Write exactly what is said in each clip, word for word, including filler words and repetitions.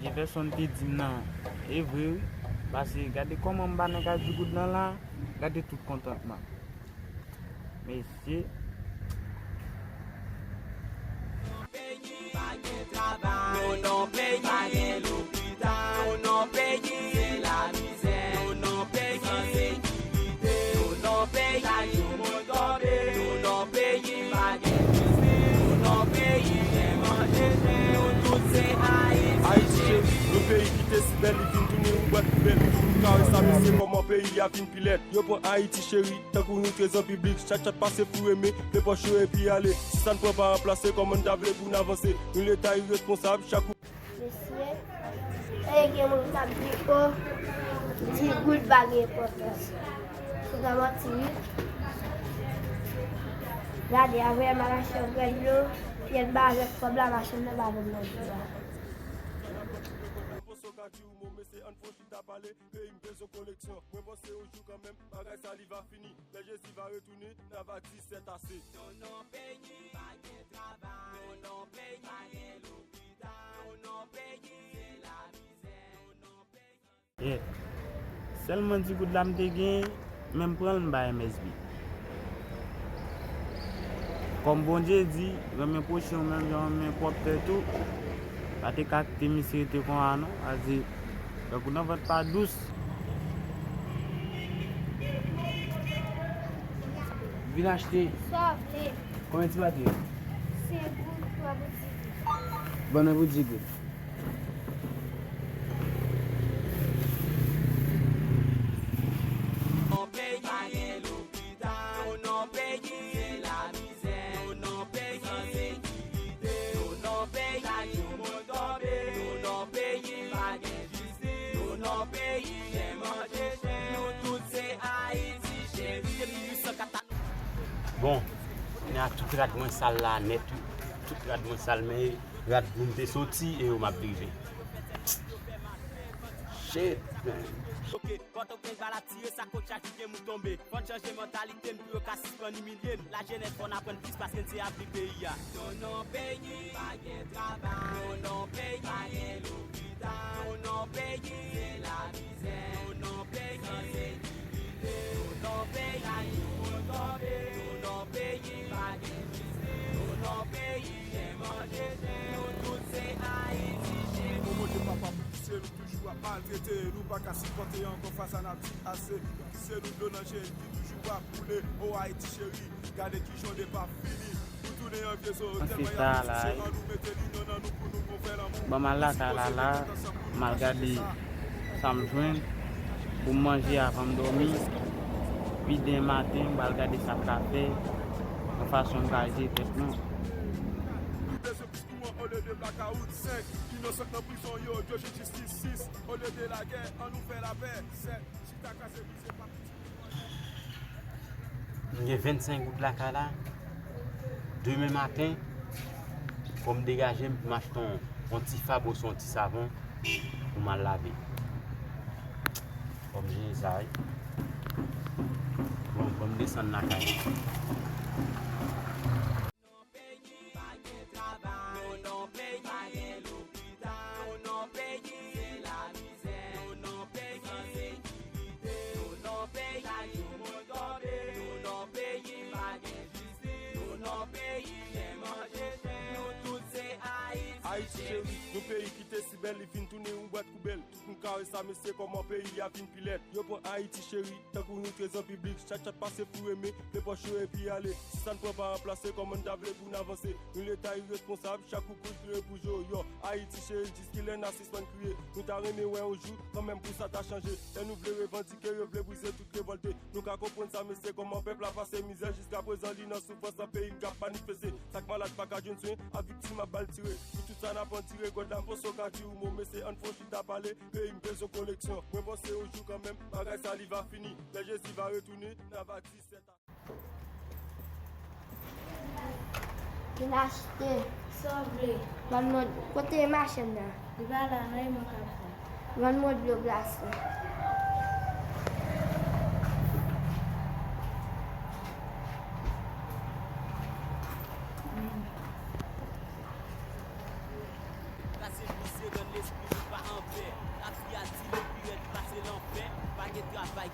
Gen pèsonn te di m nan, e vre wi, paske gade kòman m pa nan kay Digoud nan la, gade tout kontantman. Mesye. Nou nan peyi pa gen lopital, nou nan peyi se lamizè, nou nan peyi san sekirite, nou nan peyi chak jou moun tonbe, nou nan peyi pa gen jistis, nou nan peyi chen manje chen, nou tout se Ayiti. Ayiti cheri, yon peyi ki te si bèl, li vin tounen yon bwat poubèl. Tout moun kare sa, mesye, kòman peyi a vin pi lèd. Yo pran Ayiti cheri, tankou yon trezò piblik. Chat chat pase foure men, men pòch yo epi ale. Si sa n pran pa ranplase, kòman n ta vle pou n avanse? Yon leta iresponsab, chak ou. Mesye, e gen moun k ap di, o, Digoud pa gen enpòtans. Se ta manti, wi. Gade, avè m al achte yon grenn dlo, pyè m ba avèk kòb la, machann nan pa vann nan dlo a. Peyi m bezwen koleksyon. Mwen panse yon jou kanmenm, bagay sa li va fini. Lè Jezi va retounen, n a va di c'est assez. Nou nan peyi pa gen travay, nou nan peyi pa gen lopital, nou nan peyi se lamizè, nou nan peyi. Yeah. Sèlman Digoud la m te gen, men m pran l m bay M S B. Kòm Bondye di, renmen pwochen w menm jan w renmen pwòp tèt ou, pa te ka kite misye rete konsa non, a di, tankou nan vant pa dous. Vin achte. Sa w vle? Konbyen ti pate? Senk goud, twa pou Digoud. Ban nan pou Digoud. Nou nan peyi pa gen lopital, nou nan peyi se lamizè, nou nan peyi san sekirite, nou nan peyi chak jou moun tonbe, nou nan peyi pa gen jistis, nou nan peyi chen manje chen, nou tout se Ayiti cheri. Bon, kounye a tout rad mwen sal la nèt wi. Tout rad mwen sal, men rad pou m te soti e yo m ap rive. Shit, man. Ok, Pòtoprens bal ap tire, sa kot chak jou gen moun tonbe. Fò n chanje mantalite n pou yo ka sispann imilye n. Lajenès fò n aprann plis paske n se avni peyi a. Nou nan peyi pa gen travay, nou nan peyi pa gen lopital, nou nan peyi se lamizè, nou nan peyi san sekirite, nou nan peyi chak jou moun tonbe, nou nan peyi pa gen jistis, nou nan peyi chen manje chen, nou tout se Ayiti cheri. Bon Bondye papa pou kise nou toujou ap maltrete, nou pa ka sipòte ankò fas a n ap di ase. Pou kise nou dlo nan je n ki toujou ap koule, o Ayiti cheri, gade kijan w depa fini. Ou tounen yon vye zo, tèlman y ap souse an nou mete linyon nan nou pou nou gon fè lanmou. Ban m al lakay la la, m al gade sa m jwenn pou m manje avan m dòmi. Pi demen maten, m pral gade sa m ka fè, yon fason m ka ede tèt mwen. Li bezwen plis kouran olye de blakawout. Senk, inosan k nan prizon yo, yo jwenn jistis. Sis, olye de lagè, an nou fè lapè. Sèt, chita kraze brize pa piti. M gen vennsenk goud lakay la. Demen maten, fò m degaje m pou m achte yon, yon ti fab oswa yon ti savon pou m al lave. Fò m jere sa wi. Bon, fò m desann lakay. Nou nan peyi pa gen travay, nou nan peyi pa gen lopital, nou nan peyi se lamizè, nou nan peyi san sekirite, nou nan peyi chak jou moun tonbe, nou nan peyi pa gen jistis, nou nan peyi chen manje chen, nou tout se Ayiti. Ayiti cheri, yon peyi ki te si bèl, li vin tounen yon bwat poubèl. Tout moun kare sa, mesye, kòman peyi a vin pi lèd. Yo pran Ayiti cheri, tankou yon trezò piblik. Chat chat pase foure men, men pòch yo epi ale. Si sa n pran pa ranplase, kòman n ta vle pou n avanse? Yon leta iresponsab, chak kou kouch vire pou yo. Yo, Ayiti cheri, jiskilè n a sispann kriye? Nou ta renmen wè yon jou kanmenm pou sa ta chanje. Lè nou vle revandike, yo vle brize tout revòlte. Nou ka konprann sa, mesye, kòman pèp la pase mizè. Jiskaprezan, li nan soufrans nan peyi l k ap manifeste. Sa k malad pa ka jwenn swen, a viktim ap ba l tire. Pou tout sa n ap andire, God la, m panse w ka di yon mo, mesye, ann fè yon chita pale. Peyi m bezwen koleksyon. Mwen panse yon jou kanmenm, bagay sa li va fini. Lè Jezi va retounen, n a va di sèt a. Vin achte. Sa w vle? Vann mwen, kote machann nan? Li pa la non, e mwen k ap vann. Vann mwen dlo glase. Kraze misye, rann lespri nou pa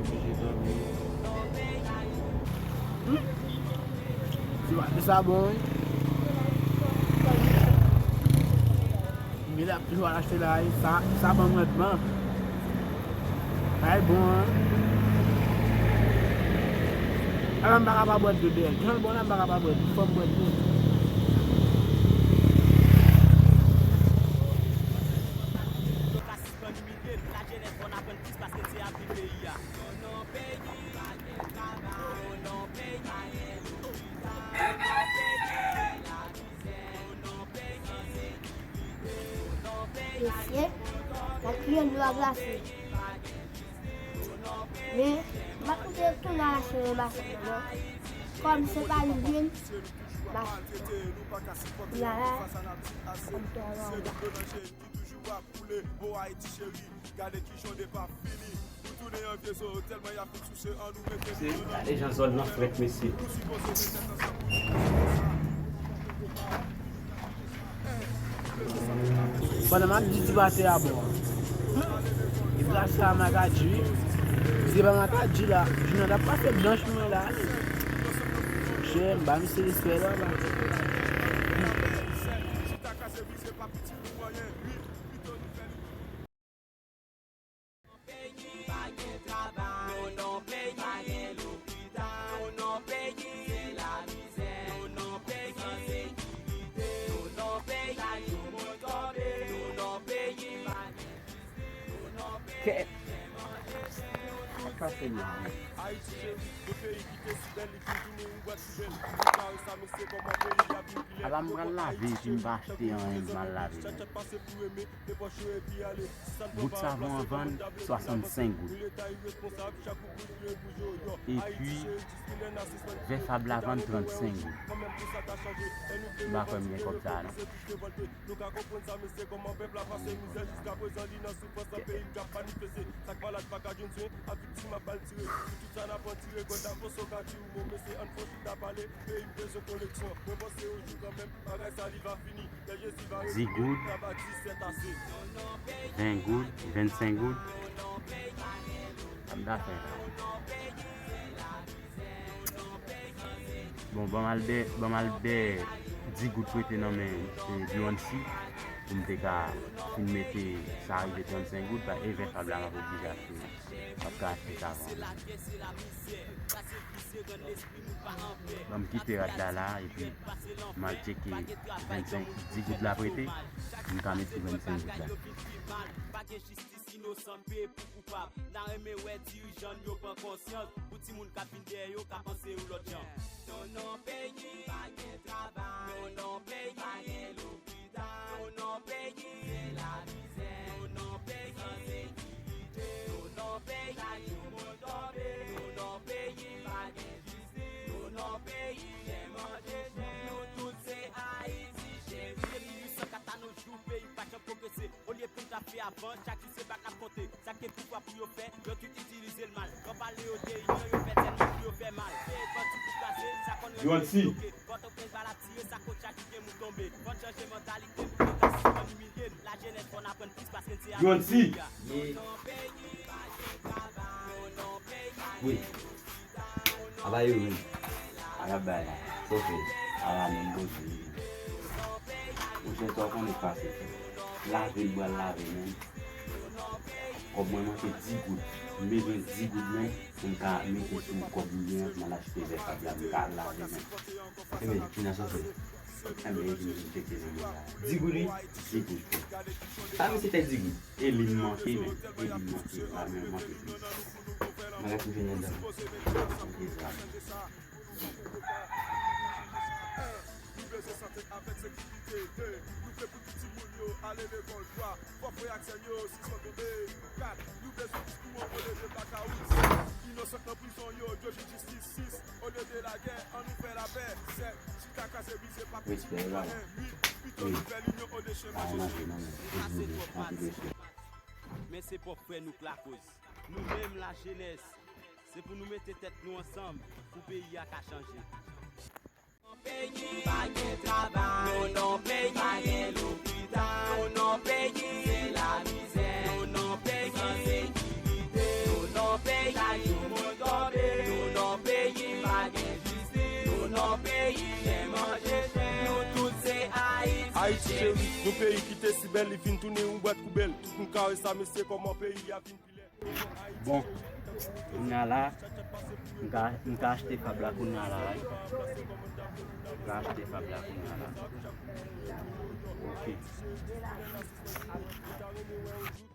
oblije dòmi. Hmm? Ti pate sa bon, wi. Men l ap toujou al achte la, sa, sa ban m randman. Sa e bon, an. Ala m pa ka pa bwè dlo dèyè l. Jan l bon la, m pa ka pa bwè dlo. Fò m bwè dlo. Yo ka sispann imilye n. Lajenès fò n aprann plis paske n se avni peyi a. Mesye, la ki yon dwa glase. Men, m pa koute tounen al achte yon basak non. Kòm se pa li menm, m achte. La la, m te anba. Se, gade jan zòn nan frèt, mesye. Pandan m ap di ti pate a bon. E plas sa Makadji. Se pa Makadji la. Jounen t ap pase blanch mwen la. Monchè, m ba misye respè la, ba. Kèt. Sa k pase menm? Ala m pral lave epi m pa achte anyen, m al lave menm. Gout savon an vann swasannsenk goud. Epi, vè fab la vann trannsenk goud. M pa kwè m gen kòb sa a, non. Di goud, ven goud, vennsenk goud. Sa m ta fè la? Bon, ban m al dèyè, ban m al dèyè di goud prete nan men, e, Beyonce, pou m te ka fin mete sa rive trannsenk goud, pa, e vè fab la m ap oblije achte. M ap ka achte savon. Ban m kite rad la la, epi m al tcheke vennsenk, di goud la prete, m ka met pou vennsenk goud la. Inosan peye pou koupab. N a renmen wè dirijan n yo pran konsyans. Pou timoun k ap vin dèyè yo ka panse yon lòt jan. Non, non, peyi, pa gen travay. Non, non, peyi, pa gen lopital. Non, non, peyi, se lamizè. Non, non, peyi, ensekirite. Non, non, peyi, yon moun tonbe. Non, non, peyi, pa gen jistis. Non, non, peyi, chen manje chen. Nou tout se Ayiti, cheri. Depi mil uit san kat a nos jours, peyi pa janm pwogrese. Olye pou n ta fè avan, chak jou se bak n ap konte. Sa k gen pouvwa pou yo fè, yo tout itilize l mal. Lè w pale yo de inyon, yo fè tèlman pou yo fè mal. Se bandi pou kraze, sa konn rete bloke. Pòtoprens bal ap tire, sa kocha ki gen moun tonbe. Fò n chanje mantalite pou yo ka sispann imilye n. Lajenès fò n aprann plis paske n se avni peyi a. Wi. Apa yo menm? Ala bay la. Sofe. Ala menm Bondye. Monchè, sa w konnen k pase. Lave m pral lave menm. Kòb mwen manke di goud. M bezwen di goud menm pou m ka mete sou kòb mwen an pou m al achte vè fab la pou m ka al lave menm. Ebyen, kina sa w fè? Ebyen, epi m vin tcheke nan men la. Di goud wi? Di goud. Sa misye fè di goud? E li m manke, men. E li m manke. La men manke plis. Bagay pou jwenn anndan. Mezanmi. Ale lekòl, twa. Fò frè ak sè n yo sispann tonbe. Kat. Nou bezwen diskou an olye de blakawout. Senk. Inosan k nan prizon yo, yo jwenn jistis. Sis. Olye de lagè, an nou fè lapè. Sèt. Chita kraze brize, pa piti pou anyen. Uit. Pito nou fè linyon olye chemen cheche. Pase twòp mati. Men se pwòp frè nou k lakoz. Nou menm lajenès, se pou nou mete tèt nou ansanm pou peyi a ka chanje. Peyi pa gen travay, non, non, peyi pa gen lopital, non, non, peyi se lamizè, non, non, peyi san sekirite, non, non, peyi chak jou moun tonbe, non, non, peyi pa gen jistis, non, non, peyi chen manje chen, nou tout se Ayiti. Ayiti cheri, yon peyi ki te si bèl, li vin tounen yon bwat poubèl. Tout moun kare sa, mesye, kòman peyi a vin pi lèd? Bon, kounye a la, m ka, m ka achte fab la kounye a la, wi. M ka achte fab la kounye a la. Ok.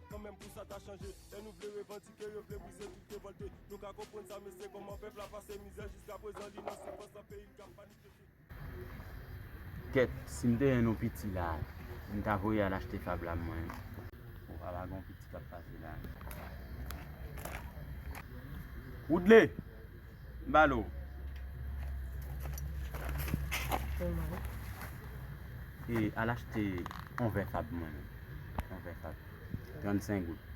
Kanmenm pou sa ta chanje, lè nou vle revandike, yo vle brize tout, revòlte. Nou ka konprann sa, mesye, kòman pèp la pase mizè, jiskaprezan li nan soufrans nan peyi l k ap manifeste. Kèt, si m te jwenn yon piti la, m ta voye al achte fab la mwen. Bon, pa gen yon piti k ap pase la. Woodley! M ba l ou. E al achte yon vè fab mwen menm. Yon vè fab. Trannsenk goud.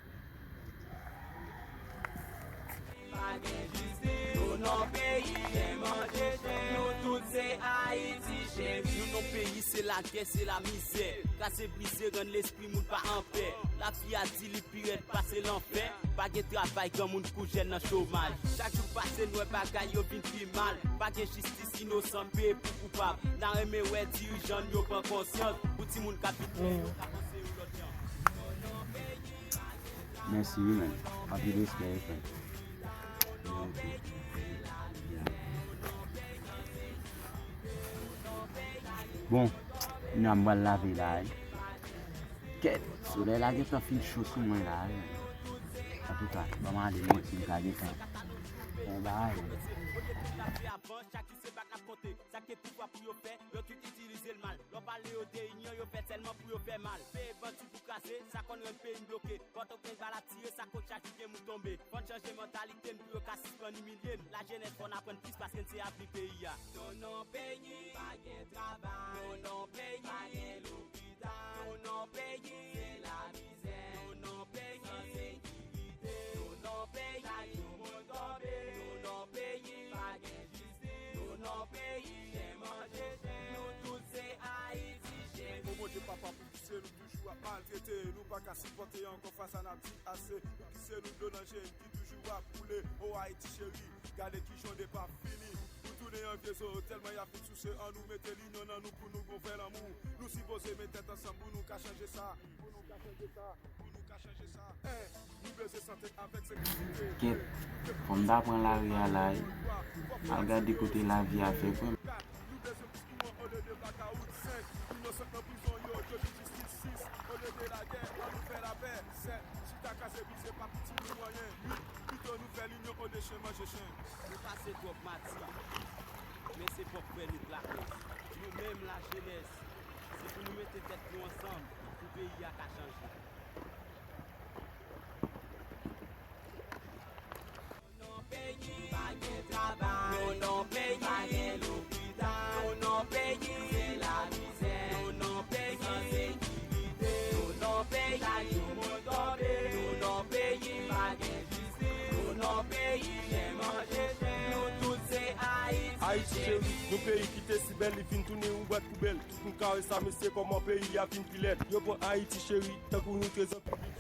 Pa gen jistis, nou nan peyi chen manje chen, nou tout se Ayiti cheri. Nou nan peyi se lagè, se lamizè, kraze brize rann lespri moun pa anpè. Lavi a di li pi rèd pase lanfè. Pa gen travay, granmoun kou jèn nan chomaj. Chak jou k pase n wè bagay yo vin pi mal. Pa gen jistis, inosan peye pou koupab. N a renmen wè dirijan n yo pran konsyans pou timoun k ap vin yo ka panse yon lòt jan. Mèsi wi, men. Anpil respè wi, frè. Bon, kounye a m pral lave la wi. Kèt, solèy la gentan fin cho sou mwen la wi. Antouka, ban m ale mwen si m ka gentan fè yon bagay. Sa ke pouvwa pou yo fè, yo tout itilize l mal. Lè w pale yo de inyon, yo fè sèlman pou yo fè mal. Peye bandi pou kraze, sa konn rann peyi n bloke. Pòtoprens bal ap tire, sa kot chak jou gen moun tonbe. Fò n chanje mantalite n pou yo ka sispann imilye n. Lajenès fò n aprann plis paske n se avni peyi a. Non, non, peyi pa gen travay. Non, non, peyi pa gen lopital. Non, non, peyi se lamizè. Non, non, peyi san sekirite. Non, non, peyi chak jou moun tonbe. Non, non, peyi pa gen jistis. Nou nan peyi chen manje chen, nou tout se Ayiti cheri. O Bondye papa pou pouse nou toujou ap maltrete, nou pa ka sipòte ankò fas a n ap di ase. Pou ki se nou dlo nan je n ki toujou ap koule, o Ayiti cheri, gade kijan w depafini. Nou tounen an vye zo, tèlman y ap vin souse an nou, mete linyon nan nou pou nou gon vrè lanmou. Nou sipoze met tèt ansanm pou nou ka chanje sa. Kèt, fò m ta pran lari a la wi. Al gade kote lavi a fè pran m. Nou pase twòp mati, men se pwòp frè nou k lakòz. Nou menm lajenès, se pou nou mete tèt nou ansanm pou peyi a ka chanje. Non, non, peyi pa gen travay. Non, non, peyi pa gen lopital. Non, non, peyi se lamizè. Non, non, peyi san sekirite. Non, non, peyi chak jou moun tonbe. Non, non, peyi pa gen jistis. Non, non, peyi chen manje chen. Nou tout se Ayiti. Ayiti cheri, yon peyi ki te si bèl, li vin tounen yon bwat poubèl. Tout moun kare sa, mesye, kòman peyi a vin pi lèd. Yo pran Ayiti cheri, tankou nou te zanmi.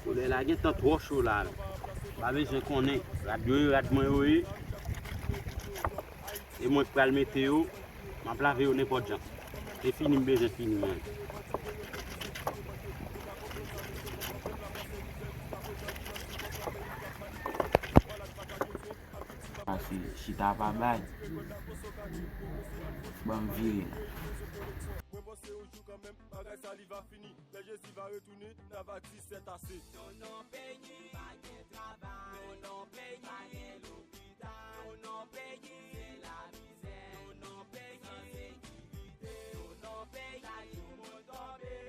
Solèy la gentan twò cho la. M pa bezwen konnen. Rad yo ye, rad mwen yo ye. E mwen k pral mete yo. M ap lave yo nenpòt jan. E fini m bezwen fini mwen. Pase chita pa bay. Ban m vire la. Mwen panse yon jou kanmenm, bagay sa li va fini. Lè Jezi va retounen, n a va di sèt ase. Non, non, peyi pa gen travay. Non, non, peyi pa gen lopital. Non, non, peyi se lamizè. Non, non, peyi san sekirite. Non, non, peyi chak jou moun tonbe.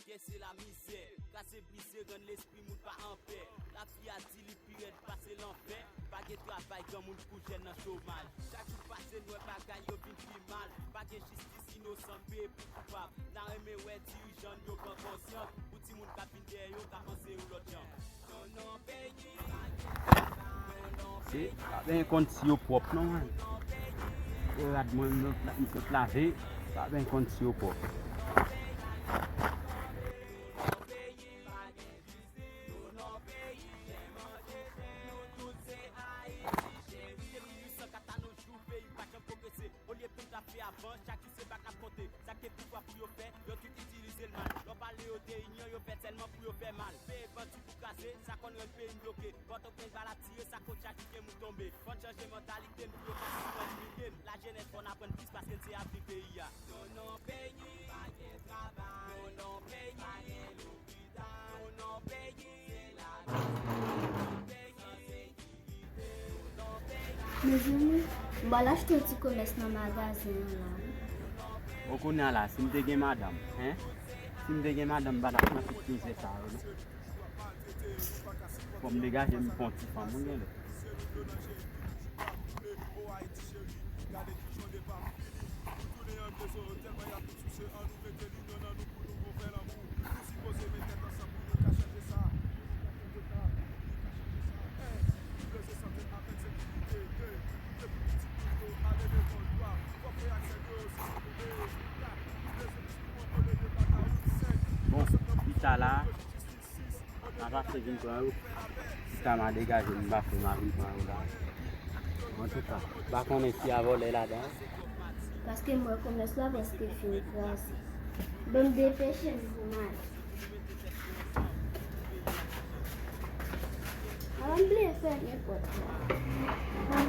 Kè se lamizè, kase brize, rann lespri moun pa anpè. Lavi a di li pi rèd pase lanfè. Pa gen travay, granmoun kou jèn nan chomaj. Chak jou pase nwè, bagay yo vin pi mal. Pa gen jistis, inosan peye pou koupab. N a renmen wè dirijan n yo pran konsyans. Pou timoun k ap vin dèyè yo ka panse yon lòt jan. Non, non, peyi pa gen travay. Non, non, Se pa ben konn si yo pwòp non, man. E rad mwen m t lave, pa ben konn si yo pwòp. Olye pou n ta fè avan, chak jou se bak n ap konte. Sa k te pouvwa pou yo fè, yo tout itilize l mal. Lè w pale yo de inyon, yo fè sèlman pou yo fè mal. Peye bandi pou kraze, sa konn rann peyi n bloke. Pòtoprens bal ap tire, sa kote chak ki gen moun tonbe. Fò n chanje mantalite n pou yo ka sispann imilye n. Lajenès fò n aprann plis paske n se avni peyi a. Non, non, peyi pa gen travay. Non, non, peyi pa gen lopital. Non, non, peyi se lavi. Non, non, peyi se Mezanmi, m al achte yon ti komès nan magazen an la wi. Bon, kounye a la, si m te gen madanm, en? Si m te gen madanm, m pa t ap pran tout mizè sa yo, non. Fò m degaje m pou yon ti fanm, wi, genlè. Bon, pita la, m a pase vin pran yo. Pita m a degaje m, m pa fè m a vin pran yo la. Antouka, m pa konnen si a vòlè ladan. Paske m wè komès la prèske fin kraze. Ban m depeche m pou m ale. Avan m bliye fèmen pòt la.